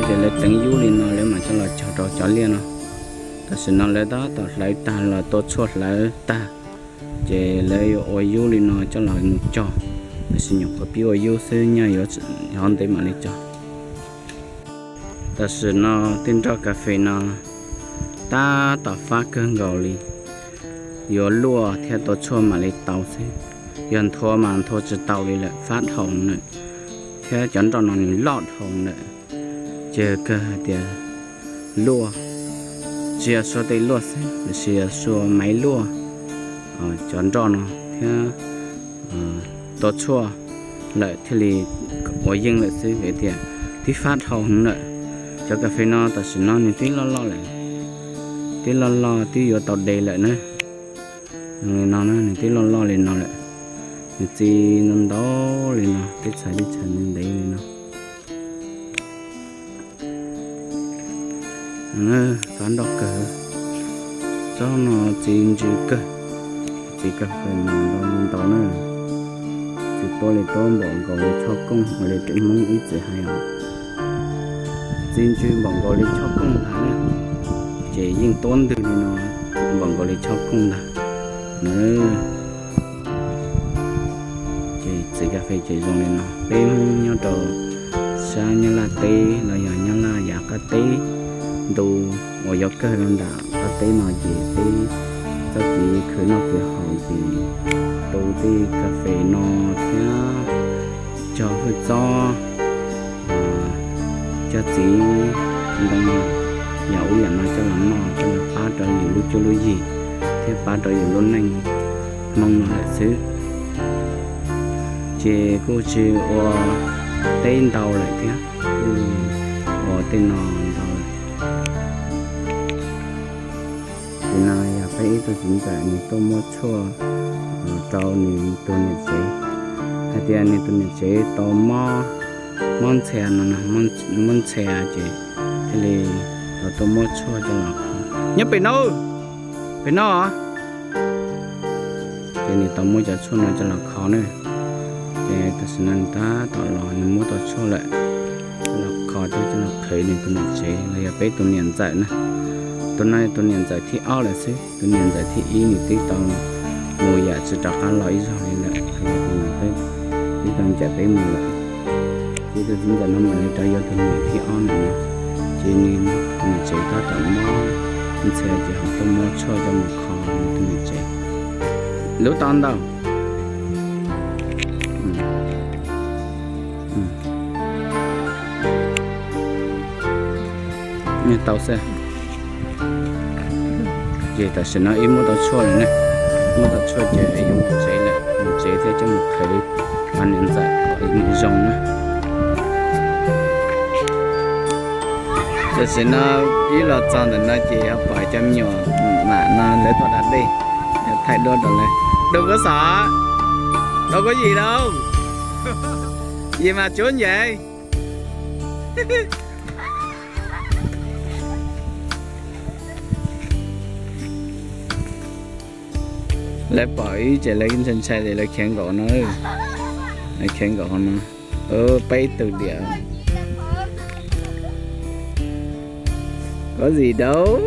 Ces lawv teev yub li no lawv mam coj los cog rau cov liaj no. Tam sim no lawv tab tom hlawv tag los tua tshuaj hlawv tag, ces lawv yuav ua yub li no coj los mus cog. Tam sim nyuam qhuav pib ua yub xwb, nyob yuav hov ntev mam li cog. Tam sim no tej nroj kas fes no tab tom fab kawg nkaus li, yuav luaj thiab tua tshuaj mam li tau xwb. Yog nthua mas nthua tsis tau li lawm, fab dhau lawm, thiab cov nroj no nws loj dhau lawm. Ces kawg hais tias luaj, tsis yog sua tej luaj xwb, tiam sis yog sua maiv luaj cov nroj no thiab tua tshuaj lawm thiaj li ua yeej lawm xwb, vim tias twb fab dhau heev lawm. Cov kas fes no tam sim no nws twb loj loj lawm, twb loj loj twb yuav tau de lawm na. Li no na, nws twb loj loj li no lawm, nws txi ntau ntau li no, tej txhais tej txhais ntev ntev li no. Fab nroj kawg, tsob no txi ntsws kawg, txiv kas fes mas ntau li ntau na. Txiv tuab li tuab npaum nkaus li tshoj kooj ua li peb Hmoob ib txwm hais os. Txi ntsws npaum nkaus li tshoj kooj ntag na, ces yeej tuab ntwg li no npaum nkaus li tshoj kooj ntag na. Ces txiv kas fes ces zoo li no, peb Hmoob nyob rau sab Nyab Laj teb los yog Nyab Laj yav qab teb, ntu uas yuav kawg rau nram qab teb no ces peb txoj kev khwv noj khwv haus ces tu tej kas fes no thiab cog hwj txob, cog txiv ntoo, yam ub yam no coj los noj coj los pab rau yus lub cuab lub yig thiab pab rau yus lub neej Hmoob no lawm xwb. Ces kuj tsis ua teb ntau lawm thiab, kuj ua tej no ntau lawm. Ces no yog peb ib tug txiv ntxawm nws tuaj muab tshuaj rau nws tus niam tsev, hais tias nws tus niam tsev tau mob ntxhia no, mob ntxhia ces thiaj li tau tuaj muab tshuaj coj los kho. Nyob pem no, pem no. Ces nws tau muab cov tshuaj no coj los kho na. Ces tam sim no nws tab tom los nws muab tau tshuaj lawm, coj los kho thiab coj los qhwv nws tus niam tsev los yog peb tus niam ntxawm na. Tus no tus niam ntxawm thib ob lawm xwb, tus niam ntxawm thib ib nws twb tau mus yam tsis rov qab los ib zaug li lawm, twb tau ncaim peb mus lawm. Ces tus txiv ntxawm no mam li rov yuav tus niam thib ob no, ces nws tus niam tsev tab tom mob ntxhia ces ho tuaj muab tshuaj coj mus kho nws tus niam tsev. Lub tau ntau. Tau xwb. Ces tam sim no ib muab tau tshuaj lawm ne, muab tau tshuaj ces yuav mus tsev lawm, mus tsev thiab coj mus qhwv niam ntxawm kom zoo na. Tam sim no ib los txog ntawm no ces ho pom cov me nyuam mam no lawv tuaj da dej, thaij duab rau lawv. Dua kuv xov, dua kuv yim lauj, yim mas cuab ncev. Lawv pom ib ces lawv ntshai ntshai ces lawv khiav nkaum no, lawv khiav nkaum hauv no. Peb tug diam. Có gì đâu.